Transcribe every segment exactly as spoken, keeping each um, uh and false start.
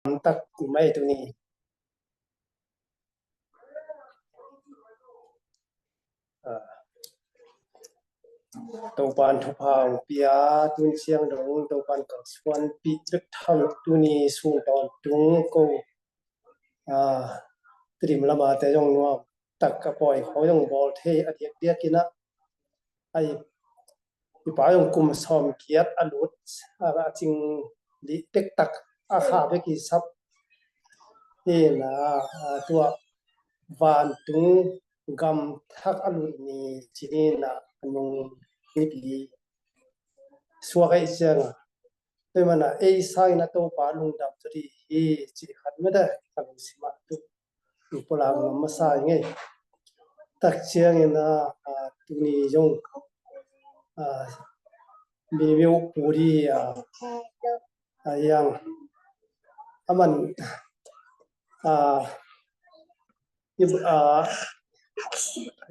tak mai tuni. Topan thupha hong pia, tun siang dong Topan kalsuanpih bek tham tuni sung tawntung ko. Tedim lama te zong nuam tak a pawi khawng zong bawl thei a diakdiak inah a i pa zong kum sawm kiat a lut a cing dih tektak a kha bek i sap. Hina tua vantung gam thak a lut ni cini na a nung nipi suak ei cianga. Tua mana ei sangin a Topa lungdam tu dih hi ci khat mete ka lungsimah tu. Pulang masa i ngei. Tak ciangin a tuni zong mimiu puri a yang aman a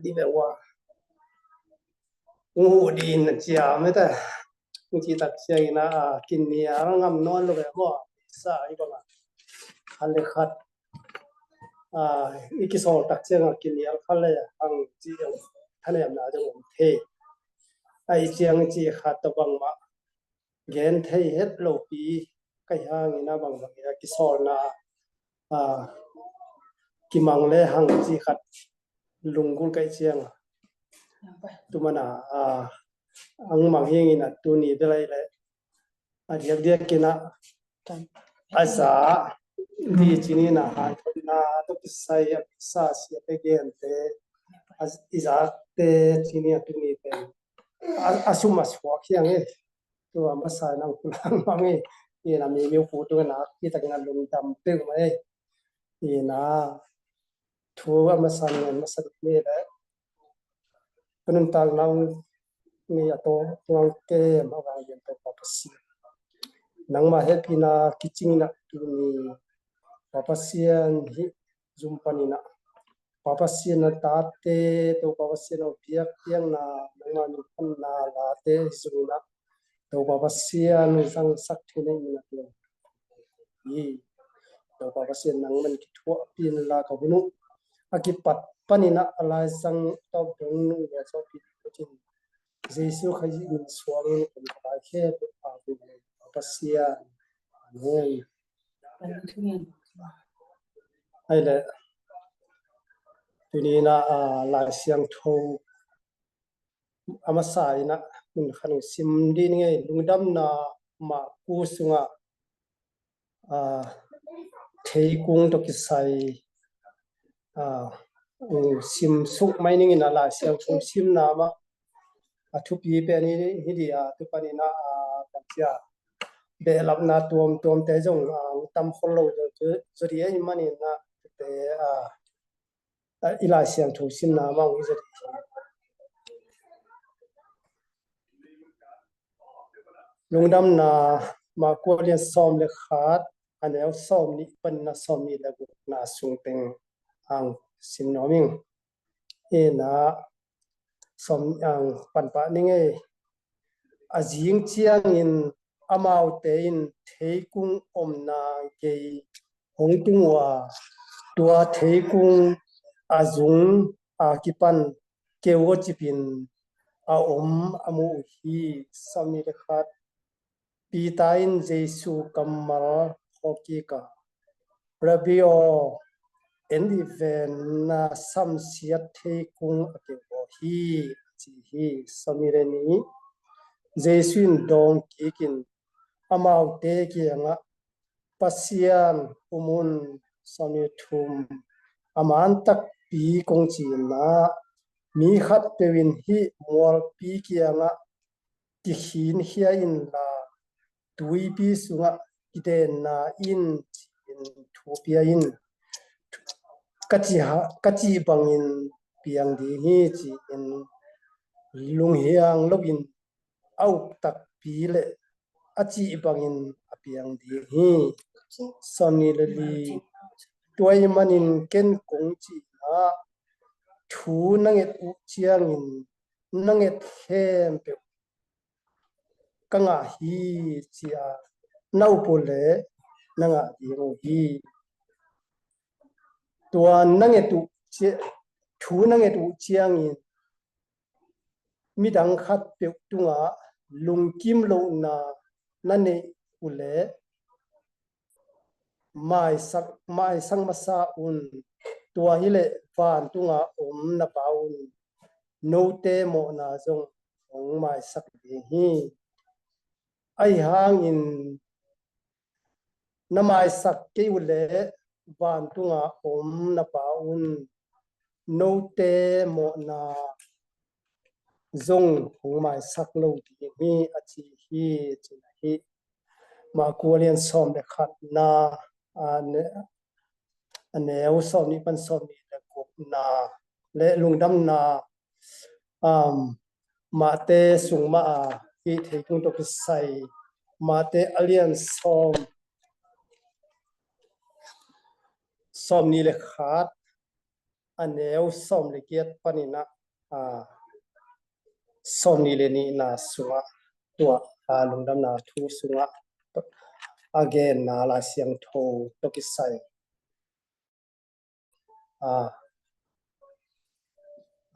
di bewa ung hu din cia mete. Ung ci tak ciangin a kinnial ngam nawn lo ve maw? Sa i banga khat le khat i kisawl tak cianga kinnial khat le hang ci ang thanemna zong om thei. A i ciang ci khat tawh bangmah gen thei het lopi ka hi hangin a bangbang i a kisawlna kimang le hang ci khat lunggulh ka i cianga tumana ang mang hingin a tuni belai le a diakdiak inah a za di cini na hanthawnna tawh kisai a sa sia te gente i zate cini a tuni pen a sum a suak hiang e. Tua masa nang pulang mang e. Ina mimiu pu tu na kitakin a lungdam peuh mah e. Ina thu a masa ngen masa duk ni le ka nuntakna ung ni a tawh tuang kem a vang lian tawh Pa Pasian nangmah hehpihna kicing inah tuni Pa Pasian hih zum paninah Pa Pasian a tate Topa Pasian a piak piakna nangmah min panna late hi zunginah Topa Pasian zangsak thei na inah hi. Topa Pasian nangman kithuahpih inla ka hun uh a kipat paninah a laisang tawh dong nuh ia zawhpih uh cin Jesu Khazih min suangin kum ka pai khe pek pa Pasian. Amen. Hai le tunina a Lai Siangtho a masa inah mun khan sim dih ni ngei. Lungdamna Marku sungah theikung tawh kisai sim suk mai ningin a Lai Siangtho simna mah a thupi pen hi dih a tu paninah kan cia behlapna tuamtuamte zong tam khol lo zo dih ahih maninah te i Lai Siangtho simna mah hi zo dih. Lungdamna Marku a lian sawm le khat a neu sawm nih panna sawm nih le gukna sung teng ang sim nuam ing. Ina sawm ang panpah ni ngei. A zing ciangin amaute in theikung omna gei hong tung uh a tua theikung a zung a kipan keu a cipin a om a mu uh hi. Sawm nih le khat. Peter in Jesu kammal hawkik a, Rabbi aw, en dih ven, na samsiat theikung a keu aw hi, a ci hi. Sawm nih le nih. Jesu in dawng kikin amaute kiangah Pasian um un. Sawm nih le thum. A man takpi kong ci-in ah mi khatpeuh in hih mualpi kiangah kikhinkhia inla tuipi sungah kidenna in ci-in thu pia in. Ka cih bangin piang ding hi ci-in lunghiang loin a uk takpi le a cih bangin a piang ding hi. Sawm nih le li. Tua ahih manin ken kong cihna thu na nget uh ciangin na nget khempeuh ka ngah hi, ci-a na up uh leh na ngah ding uh hi. Tua na nget uh cia-, thu na nget uh ciangin midang khatpeuh tungah lungkim lohna na neih uh leh maisak, maisak masa un. Tua hileh vantungah om na Pa un note mawhna zong hong maisak ding hi. Ahi hangin na maisak kei uh leh vantungah om na Pa un note mawhna zong hong maisak lo ding hi, a ci hi, ci na hi. Marku a lian sawm le khatna, a ne-, a neu sawm nih pan sawm nih le gukna le lungdamna, um, Mate sung mah a hih theikung tawh kisai, Mate a lian sawm, sawm nih le khat, a neu sawm le giat panin ah, a, sawm nih le nihna sungah tua, a, lungdamna thu sungah a genna Lai Siangtho tawh kisai, a,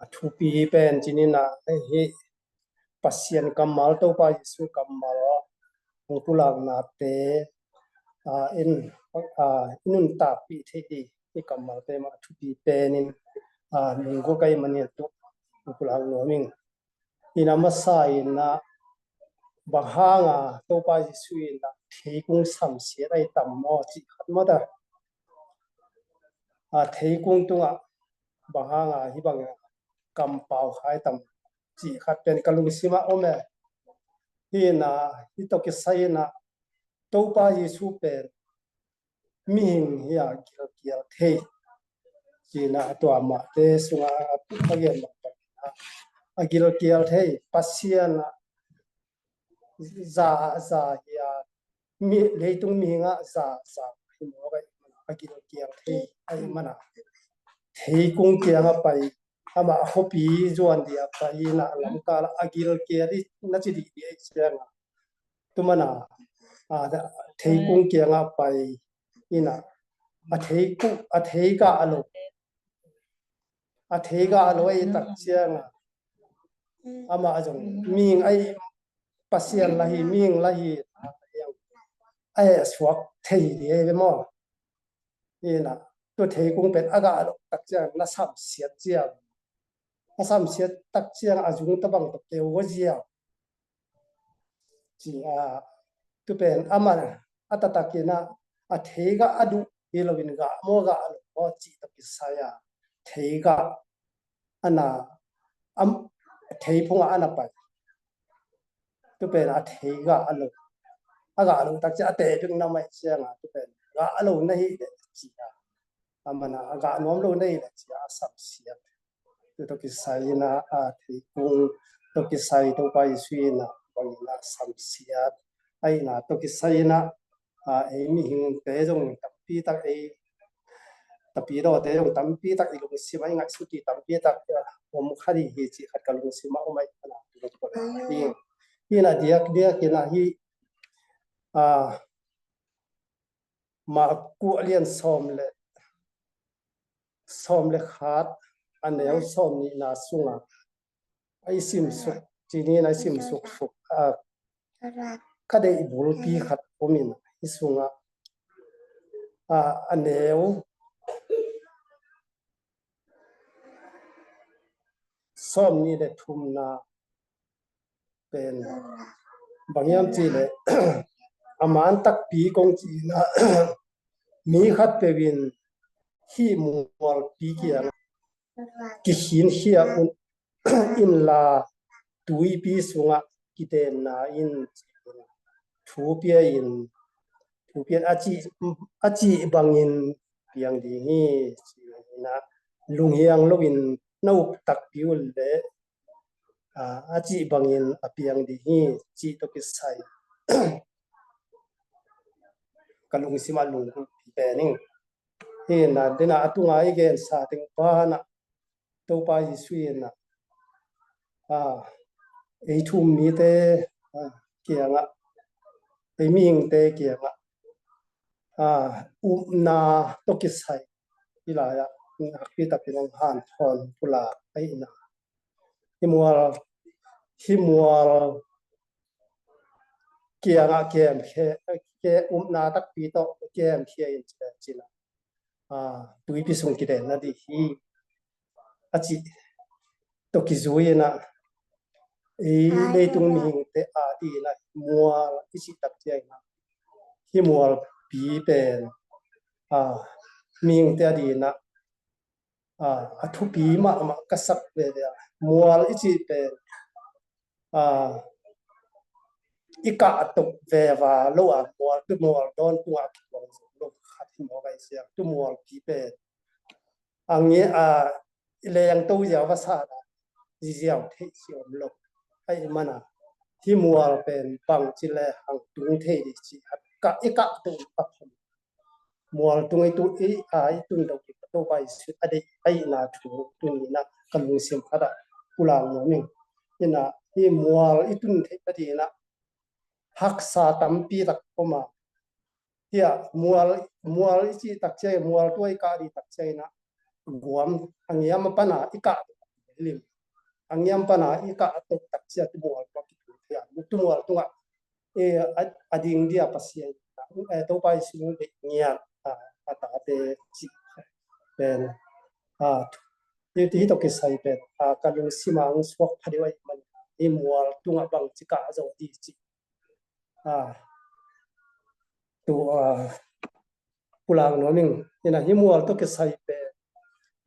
a thupi pen ci-in ah, hih Pasian kammal, Topa Jesu kammal hong pulaknate, a, in, a, i nuntakpih theih ding hih kammalte mah a thupi penin, a, lunggulh ka hih manin tu hong pulak nuam ing. Hi na, masa in ah bang hanga Topa Jesu in ah theikung samsiat a hi tam maw cih khat maw ta. A, theikung tungah bang hanga hih bang kampau kha a hi tam cih khat pen ka lungsimah om e. Hi na, hih tawh kisai in ah Topa Jesu pen mihing hi a, gilkial thei. Ci-in ah tua Mate sungah a gen mah bangin ah, a gilkial thei, Pasian ah za, za hi a, mi, leitung mihing ah za, za hi mawk a, a gilkial thei ahih manin ah theikung kiangah pai, amah a khuapi zuan dingin a pai in ah lamkal ah a gilkial hi na ci dih dih ahih ciangin ah, tu manin ah, a, theikung kiangah pai in ah, a theikung, a thei gah lo, a thei gah lo ahih tak ciangin ah, amah zong mihing a hi, Pasian la hi, mihing la hi, a hehsuak thei ding hi ve maw. Hi na, tua theikung pen a gah loh tak ciang na samsiat ziau. A samsiat tak ciang a zung tabang tawh keu ziau. Ci a, tu pen amah a taktak in ah, a thei gah a duh hi loin gah maw gah lo maw cih tawh kisai a, thei gah a na, am, thei phungah a na pai. Tu pen a thei gah a lo, a gah lo tak ciang a teh bek na mai ciangin ah, tu pen gah a lo na hi leh ci a, amah in ah a gah nuam lo na hi leh ci a, a samsiat. Tu tawh kisai in ah, a, theikung tawh kisai Topa Jesu in ah bangin a samsiat ahihna tawh kisai in ah, a, ei mihingte zong tampi tak, ei tapidawte zong tampi tak i lungsim ah, i ngaihsut ding tampi tak, a, om kha ding hi cih khat ka lungsim ah om ahih manin ah, tu lungkua hi. Hi na, diakdiak in ah hih, a, Marku a lian sawm le, sawm le khat, a neu sawm nihna sungah a i simsuk, ci-in a i simsuk suk, a, ka deih bulpi khat om in, hih sungah, a, a neu sawm nih le thumna pen bang hiam cih leh, a man takpi kong ci-in ah, mi khatpeuh in hih mualpi kiang kikhinkhia un inla, tuipi sungah kidenna in, ci-in thu pia in, thu pia in a cih, a cih bangin piang ding hi, ci-in ah, lunghiang loin na up takpi uh leh, a, a cih bangin a piang ding hi, cih tawh kisai ka lungsim ah lunggulhpi pen ing. Hi na, tu-in ah a tunga i gensa teng banah Topa Jesu in ah, a, ei thu-um mite, a, kiangah, ei mihingte kiangah ah, upna tawh kisai i lai-ah nakpi takin hong hanthawn pulak ahihna. Hih mual, hih mual kiangah kemkhia, ke upna takpi tawh kemkhia in ci, ci-in ah, ah, tuipi sung kidenna ding hi a cih tawh kizui-in ah, i leitung mihingte adingin ah mual i cih tak ciangin ah, hih mualpi pen, ah, mihingte adingin ah, ah, a thupi mahmah ka sak veve a, mual i cih pen, ah, i kahto veve lo a, mual, tu mual dawn tungah kituang zo lo khat hi mawk a, i sia tu mualpi pen a nge, a, i lengto ziau va sa a, ziziau theih si om lo. Ahih manin ah hih mual pen bangci le hang tung thei ding cih khat ka, i kahto a phom. Mual tung i tu i, a, i tun deuh i Topa Jesu a deih ahihna thu tuni-in ah ka lungsim khat ah pulak nuam ing. Ina, hih mual i tun theih nadingin ah haksa tampi tak om a. Hih mual, mual i cih tak ciang, mual tua i kah ding tak ciangin ah guam, a ngiam a pan a i kah lim, a ngiam pan a i kah a tok tak ciang tu mual tua kitu thei a, tu mual tungah, eh, a, a ding dia Pasian, eh, Topa Jesu deih ngiat, ah, a tate cih pen, ah, hih, hih tawh kisai pen, ah, ka lungsim ah hong suak pha deuh ahih manin hih mual tungah bangci kah zawh ding cih, ah, tu, ah, pulak nuam ing. Ina, hih mual tawh kisai pen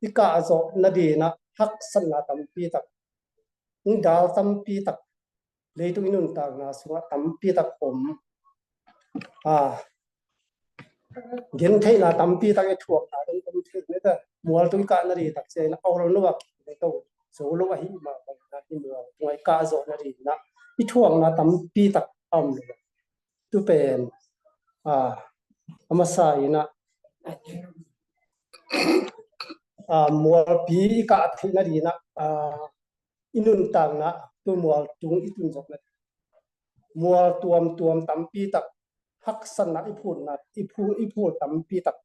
i kah zawh nadingin ah haksatna tampi tak, hong dal tampi tak, leitung i nuntakna sungah tampi tak om. Ah, gentheihna tampi tak i thuakna dong om thei mete. Mual tung i kah nading tak ciangin a ol lo a, to zo lo ahih mah bangin ah hih mual tung i kah zawh nadingin ah i thuakna tampi tak a om lo. Tu pen, ah, a masa in ah, ah, mualpi i kah theih nadingin ah, ah, i nuntakna, tu mual tung i tun zawh nading, mual tuamtuam tampi tak haksatna i phutna, i phu, i phut tampi tak,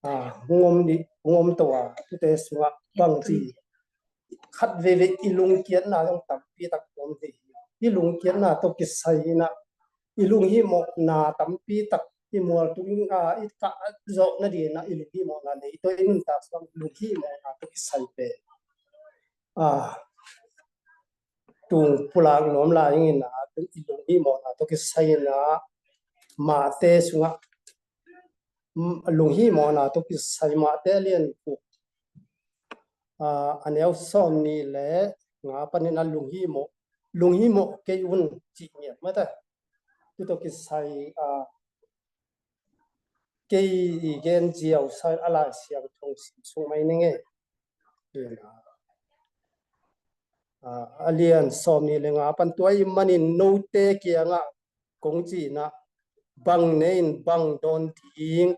ah, hong om ding, hong om to a, tute sungah bangci khat veve i lungkiatna zong tampi tak om hi. I lungkiatna tawh kisai-in ah i lunghimawhna tampi tak, i mual tung, ah, i kah zawh nadingin ah i lunghimawhna, leitawh i nuntak sungah lunghimawhna tawh kisai pen, ah, tung pulak nuam lai ing. Ina, tung i lunghimawhna tawh kisai-in ah Mate sungah, mm, lunghimawhna tawh kisai Mate a lian guk, ah, a neu sawmnih le nga panin ah lunghimawh, lunghimawh kei un cih ngiat mah ta. Tu tawh kisai, ah, kei i gen ziau sa a Lai Siangtho sim sung mai ning e. Ina, ah, a lian sawmnih le nga pan, tua ahih manin note kiangah kong ci-in ah, bang ne in bang dawn ding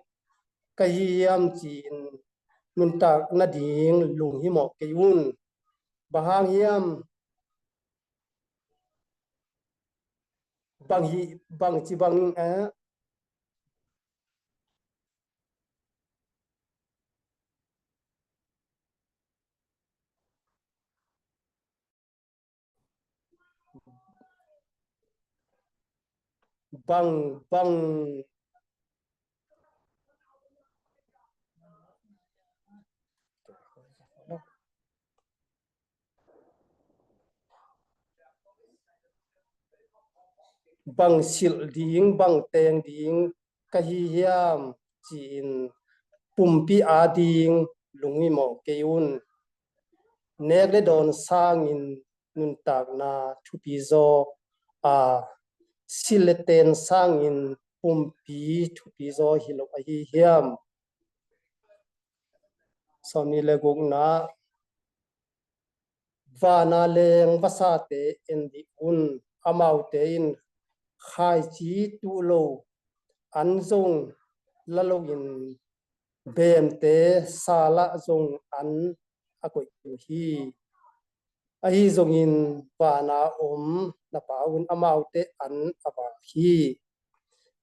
ka hi hiam ci-in nuntak nading lunghimawh kei un. Bang hang hiam, bang hi, bangci bang, eh, bang, bang, bang silh ding, bang teng ding ka hi hiam ci-in pumpi ading lunghimawh kei un. Nek le dawn sangin nuntakna thupi zaw a, silh le ten sangin pumpi thupi zaw hi lo ahi hiam? Sawmnih le gukna, vana leng vasate en dih un, amaute in khaici tuh lo an zong la loin, beemte salah zong an a koih uh hi. Ahi zongin vana om na Pa un amaute an a vak hi.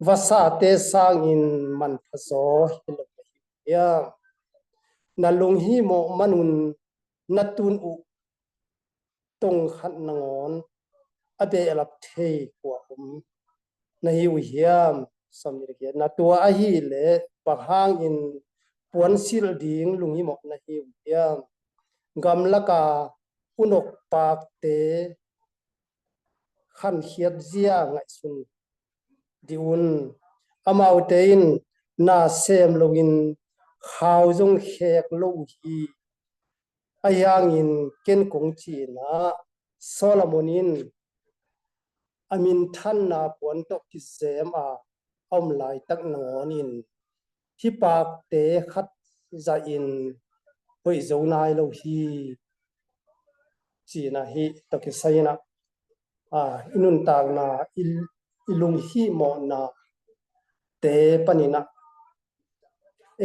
vasate sangin manpha zaw hi lo na hi uh hiam? Na lunghimawh manun na tun uh tongkhat nangawn a behlap thei kua om na hi uh hiam? Sawmnih le giat. Na tua ahih leh bang hangin puansilh ding lunghimawh na hi uh hiam? Gamlaka unok pakte khankhiat zia ngaihsun dih un. Amaute in na sem loin khau zong khek lo uh hi. Ahi hangin ken kong ci-in ah, Solomon in a minthanna puan tawh kizem a a om laitak nangawnin hih pakte khat zahin hoih zo nai lo hi, ci-in ah hih tawh kisai-in ah, a, i nuntakna, i, i lunghimawhna te panin ah,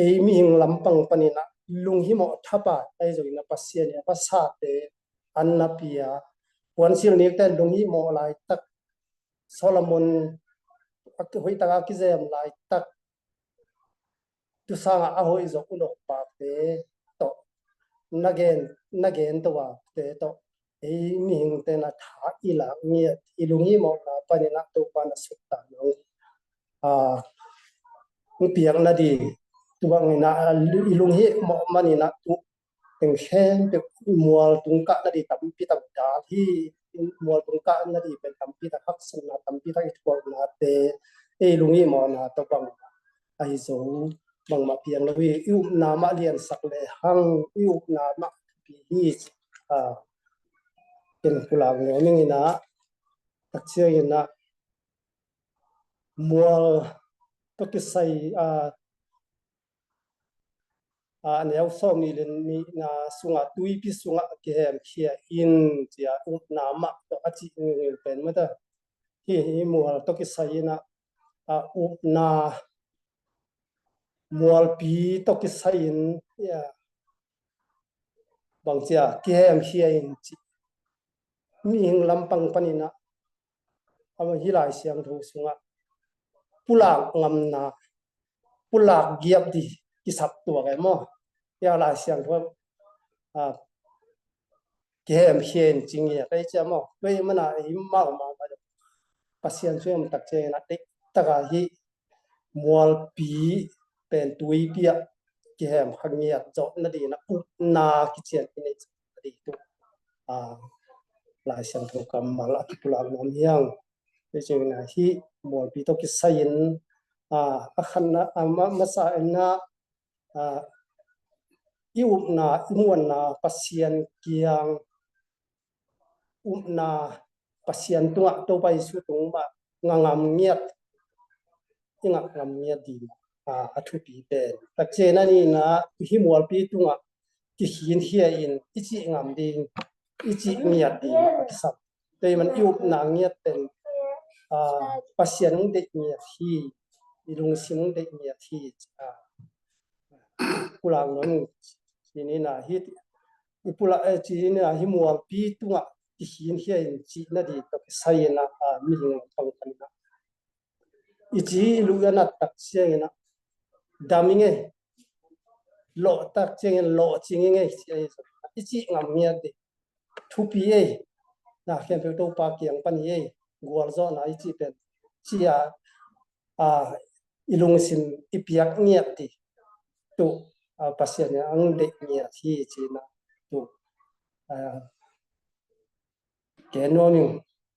ei mihing lampang panin ah lunghimawh thapai ahi zongin ah Pasian in a vasate an na pia, puansilh nikte lunghimawh laitak, Solomon a ki-, hoih taka kizem laitak, tu sangah a hoih zawh unok pakte tawh, na gen, na gen tawh a te tawh ei mihingte na tha i lak ngiat, i lunghimawhna panin ah Topa na suktak nang, a, hong piak na di. Tu bangin ah i lunghimawh manin ah tu teng khempeuh mual tungkah na di tampi tak dal hi. Mual tungkah na di pen tampi tak haksatna, tampi tak i thuaknate ei lunghimawhna tawh bang ahi zo, bangmah piang lo hi. I upna mah liansak lehang i upna mah thupi hi. A, ken pulak leh ning in ah, tak ciangin ah mual tawh kisai, a, a, a neu sawmnih le nihna sungah tuipi sungah kihemkhia in, ci-a upna mah tawh a cih ngilngil pen mah ta. Hih, hih mual tawh kisai-in ah, a, upna mualpi tawh kisai-in, ya, bang ci-a kihemkhia in cih mihing lampang panin ah, a, hih Lai Siangtho sungah pulak ngamna, pulak giap di kisap tuak e maw? Hih Lai Siangtho, a, kihemkhia in ci ngiat ei ci a maw? Tua ahih manin ei mah, mah, mah Pasian sung om tak ciangin ah, deih tak a hih mualpi pen tuipi ah kihem kha ngiat zawh na dingin ah upna kician i neih zawh na ding tu, a, Lai Siangtho kammal a kipulak nuam hi hang. Tua ciangin ah hih mualpi tawh kisai-in, a, a khatna, a, ma-, masa in ah, a, i upna, i muanna Pasian kiang, upna Pasian tungah, Topa Jesuh tungah ngah ngam ngiat, i ngah ngam ngiat ding, a, a thupi pen. Tak ciangin ah nihna, hih mualpi tungah kikhinkhia in i cih ngam ding, i cih ngiat ding a kisam. Tua ahih manin i upna ngiat pen, a, Pasian hong deih ngiat hi, i lungsim hong deih ngiat hi, a, pulak nuam ing. Ci-in ah hih, i pulak, eh, ci-in ah hih mualpi tungah kikhinkhia in cih na ding tawh kisai-in ah, a, mihing lampang panin ah i ci i luh i nat tak ciangin ah dam ing ei, lawh tak ciangin lawhcing ing ei, ci-a i cih ngam ngiat ding. Thupi ei, na khempeuh Topa kiang pan hi ei, gualzawhna i cih pen, ci-a, a, i lungsim i piak ngiat ding tu, a, Pasian in hong deih ngiat hi, ci-in ah tu, a, gen nuam ing.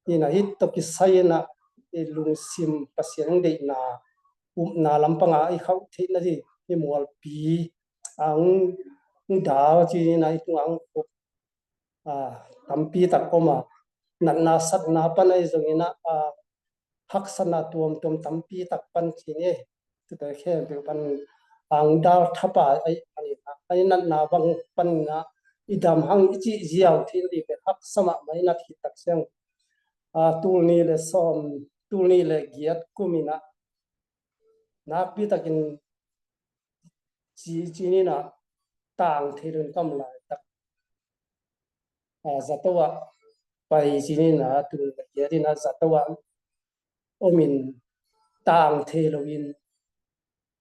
Hih na, hih tawh kisai-in ah i lungsim Pasian hong deihna, upna lampang ah i khauh theih na ding, hih mualpi, a, hong, hong dal ci-in ah i tungah hong, a, tampi tak om a, natna satna pan ahi zongin ah, a, haksatna tuamtuam tampi tak pan ci-in e, tuate khempeuh pan hong dal thapai ahi, ahi, ahi, natna bang panin ah i dam hang i cih ziau theih ding pen haksa mahmah i nat khit tak ciang, a, tul nih le sawm, tul nih le giat kum in ah nakpi takin ci, ci-in ah tang thei lo in ka om laitak, a, zato ah pai ci-in ah, tul nih le giat in ah zato ah om in tang thei lo in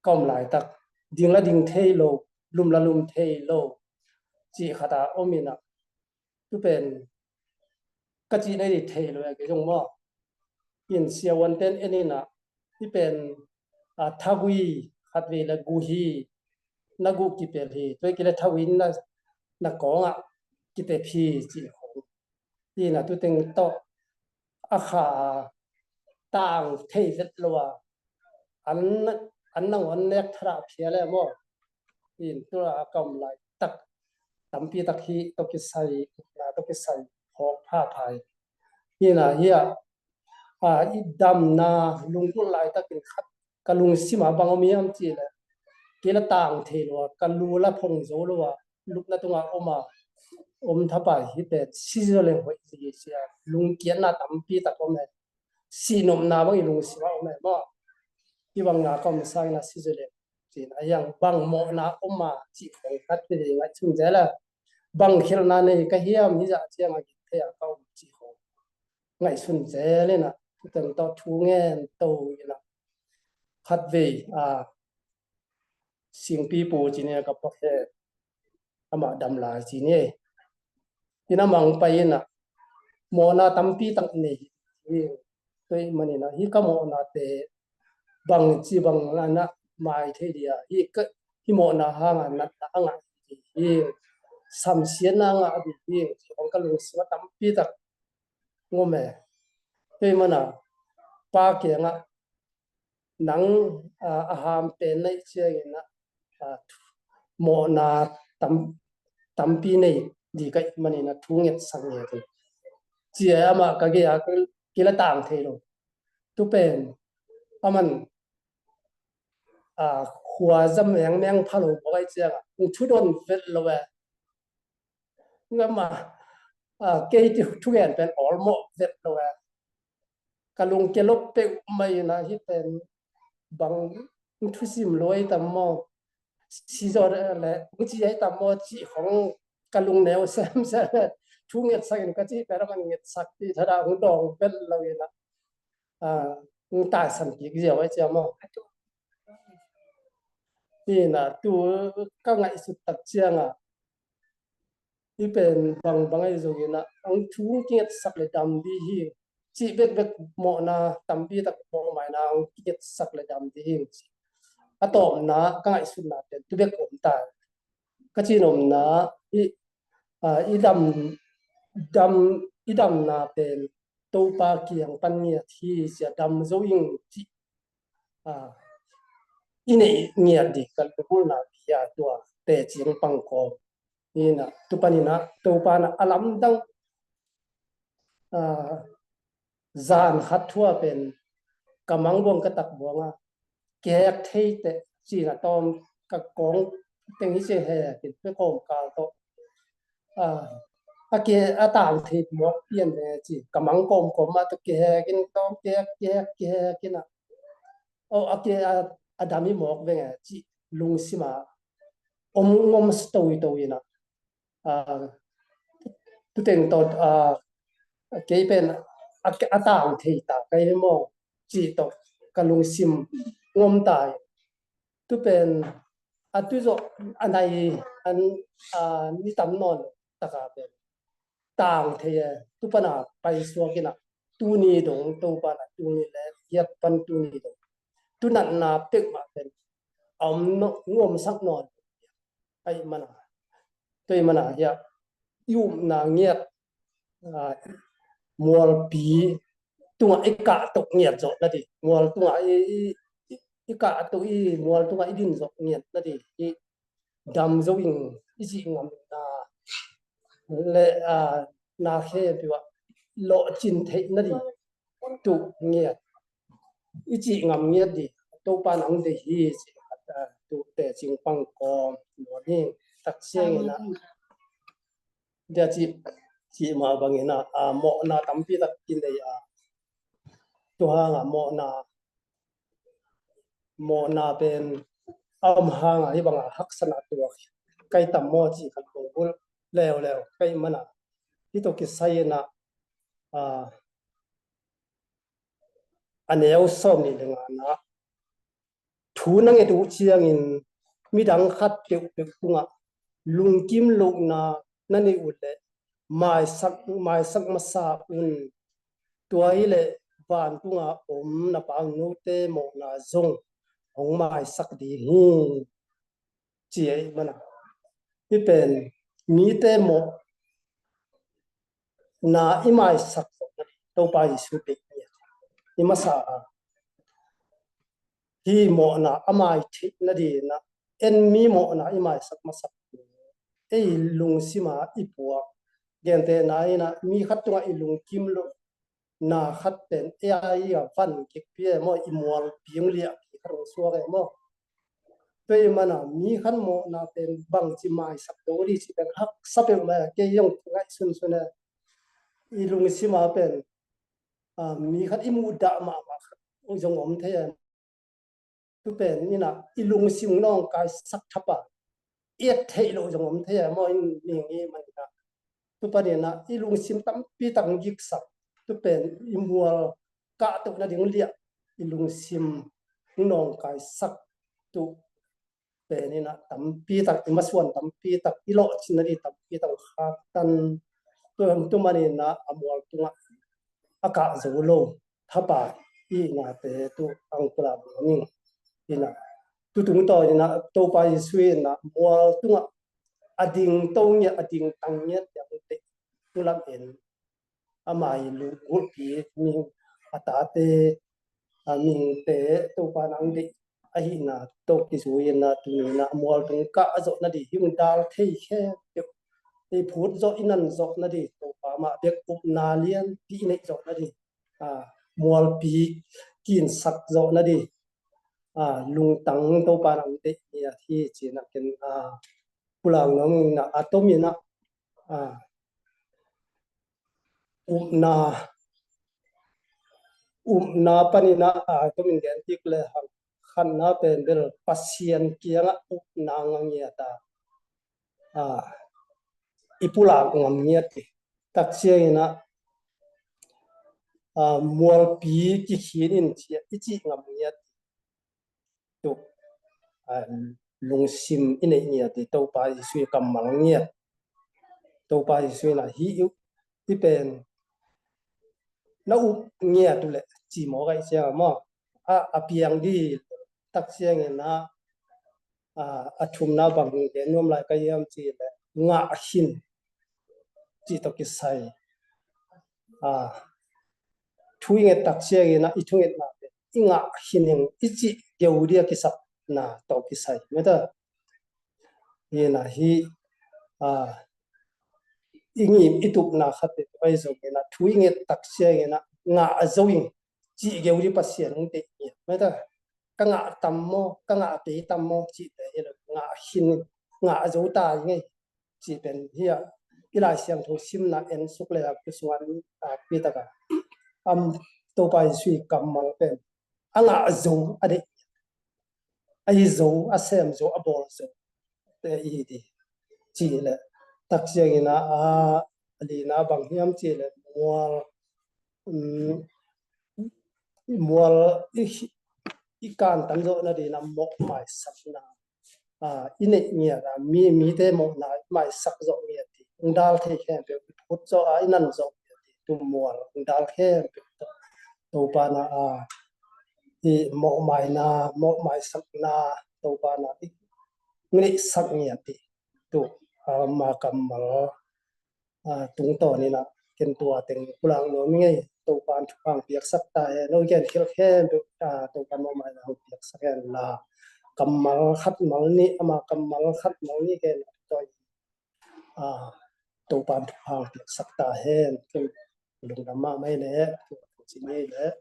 ka om laitak, ding la ding thei lo, lum la lum thei lo cih khat a om in ah, tu pen ka cih na i thei lo a kei zong maw. In siavuante'n en in ah, hi pen a thagui khat vei la gu hi, na gu kipel hi, tua i kei le thagui na, na kawng ah kitep hi cih khong. Hi na tu teng tawh a kha tang thei vet lo a, an, an nangawn nek thadah phial e maw. In tu a ka om laitak tampi tak hi tawh kisai, na tawh kisai phawk pha phai. Hi na hi a, a, i damna lunggulh laitakin khat ka lungsim a bang om hiam cih le, kei la tang thei lo a, ka lu la phong zo lo a, lupna tungah om a, om thapai hi pen si zaw leng hoih hi ci a, lungkiatna tampi tak om e. Sihnopna bang i lungsim a om e maw. Hi bang na ka om sangin a si zaw leng cin a, hiang bang mawhna om a cih khong khat hi ding ngaihsun zel a. Bang khialhna nei ka hiam, hi zah ciang a gik thei a ka om cih khong ngaihsun zel in ah, tu teng tawh thu ngen to in ah, khat vei a, Singpi Pu ci ni a ka pakhe, amah dam lai ci ni. Ina mang pai in ah, mawhna tampi tak nei hi. Tua ahih manin ah, hi ka mawhnate bang ci bang na, na mai thei dia, hi ka, hi mawhna hang a natna a ngah hi, samsiatna a ngah hi, hi bang ka lungsim a tampi tak ngom e. Tua ahih manin ah, pa kiangah nang, a, a ham pen na hih ciangin ah, a, mawhna tam, tampi nei ding ka hih manin ah thu ngetsak nget hi. Ci a amah ka gei a, kei la tang thei lo. Tu pen aman, a, khua zam mengmeng pha lo bawk ahih ciangah, hong thu dawn vet lo e. Ngam a, a, kei thu, thugen pen awlmawh vet lo e. Ka lungkia lo peuhmah in ah, hi pen bang thusim lo ahi tam maw, si zaw le hong ci ahi tam maw cih khong ka lungneu semsem e. Thu ngetsak in ka cih pen aman ngetsak ti thadah hong dawng vet lo in ah, a, hong taisan kik ziau ahi ciang maw. Hi na tu ka ngaihsut tak ciangah, hi pen bangbang ahi zongin ah, ang thu kingetsak le dam ding hi, cih bekbek mawhna tampi tak mawh maina ang kingetsak le dam ding hi. A tawpna ka ngaihsutna pen tu bek om ta. Ka cih nopna, i, a, i dam, dam, i damna pen Topa kiang pan ngiat hi, sia dam zo ing cih, a, i neih ngiat ding ka lunggulhna pi a tua teci hong pang kawm. Hi na, tu panin ah Topa in ah a lamdang, a, zan khat thu a pen ka mang buang ka tak buang a, kihek thei teh ci na tawm ka kawng teng hi ci, hek in pe kawmkal tawh, a, a ke, a tang thei mawk pian ve ci, ka mang kawmkawm mah tawh kihek in tawm, kihek, kihek, kihek in ah, aw, a ke a, a dam hi mawk veng e cih lungsim a om ngom si to hi to in ah, a, tu teng tawh, a, kei pen a, a tang thei ta ka hi maw cih tawh ka lungsim ngom ta hi. Tu pen a tu zawh a nai an, a, ni tam nawn lo tak a pen tang thei e. Tu pan a paisuak in ah, tuni dong Topa in ah, tuni le hiat pan tuni dong tu natna peuhmah pen a om no, ngomsak nawn lo. Ahih manin ah, tua ahih manin ah, hiah i upna ngiat, a, mualpi tungah i kahtoh ngiat zawh nading, mual tungah i, i, i, i kahtoh i mual tungah i din zawh ngiat nading, i dam zo ing i cih ngamna le, a, na khempeuh ah lawhcin theih nading tu ngiat, i cih ngam ngiat ding Topa in hong deih hi cih khat, a, tu teci hong pang kawm nuam hi. Taksiang in ah, dia cih, cih mah bangin ah, a, mawhna tampi tak kinei a, tu hang a mawhna, mawhna pen a om hang a, hi bang a haksatna tuak ka hi tam maw cih khat kong bul leuleu ka hih manin ah, hi tawh kisai in ah, a, a neu sawm nih le ngana, thu na nget uh ciangin midang khat peuhpeuh tungah lungkim lohna na neih uh leh maisak, maisak masa un. Tua hi leh vantunga om na Pa note mawhna zong hong maisak ding hi, ci ahih mana. Hih pen mite mawhna i maisak Topa Jesu bek i masa a, hih mawhna a mai theih nadingin ah en mi mawhna i maisak masak, ei lungsima i puak. Gentehna in ah mi khat tungah i lungkim lohna khat pen ei a i a van kikpi e maw, i mualpi hong liahpi khat hong suak e maw. Tua ahih mana mi khat mawhna pen bangci maisak do ding cih pen haksa peuhmah e, kei zong ngaihsunsun e. I lungsima pen, a, mi khat i muhdah mahmah khat zong om thei e. Tu pen in ah i lungsim nawngkaisak thapa i et theih loh zong om thei e maw, in ning i man in ah. Tu panin ah i lungsim tampi tak giksak, tu pen i mual kahtoh nading liah, i lungsim nawngkaisak, tu pen in ah tampi tak, i masuan tampi tak, i lawhcin nading tampi tak khaktan, tu, tu manin ah a mual tungah a kah zo lo thapa i nate tu ang pulak nuam ing. In ah tu tungtawn in ah Topa Jesu in ah mual tungah a ding to ngiat, a ding tang ngiat, a ding teh tu lam en ama i lungulpi mihing, a tate, a mihingte Topa in ah ang deih ahihna tawh kizui in ah tuni in ah mual tung kah zawh nading, hih hong dal thei khempeuh i phut zawh, i nan zawh nading, Topa mah bek upna lianpi i neih zawh nading, a, mualpi kinsak zawh nading, a, lungtang Topa in ah ang deih ngiat hi ci in ah ken, a, pulak nuam ing. In ah a tom in ah, a, upna, upna panin ah, a, a tom in gen kik lehang, khatna pen bel Pasian kiangah upna ngah ngiat a, a, i pulak ngam ngiat hi. Tak ciangin ah, a, mualpi kikhin in ci a i cih ngam ngiat hi. Tu, a, lungsim i neih ngiat hi, Topa Jesu i kammal ngiat. Topa Jesu in ah hih i, hih pen na up ngiat uh leh ci mawk ahih ciang maw, a, a piang ding tak ciangin ah, a, a thumna bang gen nuam lai ka hiam cih leh ngah khin cih tawh kisai. A, thu i nget tak ciangin ah i thungetna pen i ngah khin ing i cih geu ding a kisapna tawh kisai. Mete. Hi in ah hih, a, i ngim i tupna khat pen ahi zongin ah thu i nget tak ciangin ah ngah zo ing cih geu ding Pasian hong deih ngiat. Mete. Ka ngah tam maw, ka ngah pei tam maw cih te hi lo, ngah khin, ngah zo ta ing ei cih pen hi a, i Lai Siangtho simna en suk lehang tu sungah, a, pi tak a, am, Topa Jesu i kammal pen a ngah zo, a deih, a hi zo, a sem zo, a bawl zo te i hi ding cih leh, tak ciangin ah, a, a lina bang hiam cih leh mual, um, mual i, i kantan zawh nading in ah mawhmaisakna, a, i neih ngiat a, mi, mite mawhna i maisak zawh ngiat hi. Hong dal thei khempeuh i phut zawh a, i nan zawh ngiat hi. Tu mual hong dal khempeuh Topa in ah, a, i mawhmaina, mawhmaisakna Topa in ah i neihsak ngiat hi. Tu, a, ama kammal, a, tungtawn in ah ken tua teng pulak nuam ing ei. Topa in thupha hong piaksak ta hen. No gen khial khempeuh, a, Topa in mawhmaina hong piaksak hen la. Kammal khat mal nih, ama kammal khat mal nih gen a, Topa in thupha hong piaksak ta hen. Ken lungdam mahmah ei leh, ci ni leh.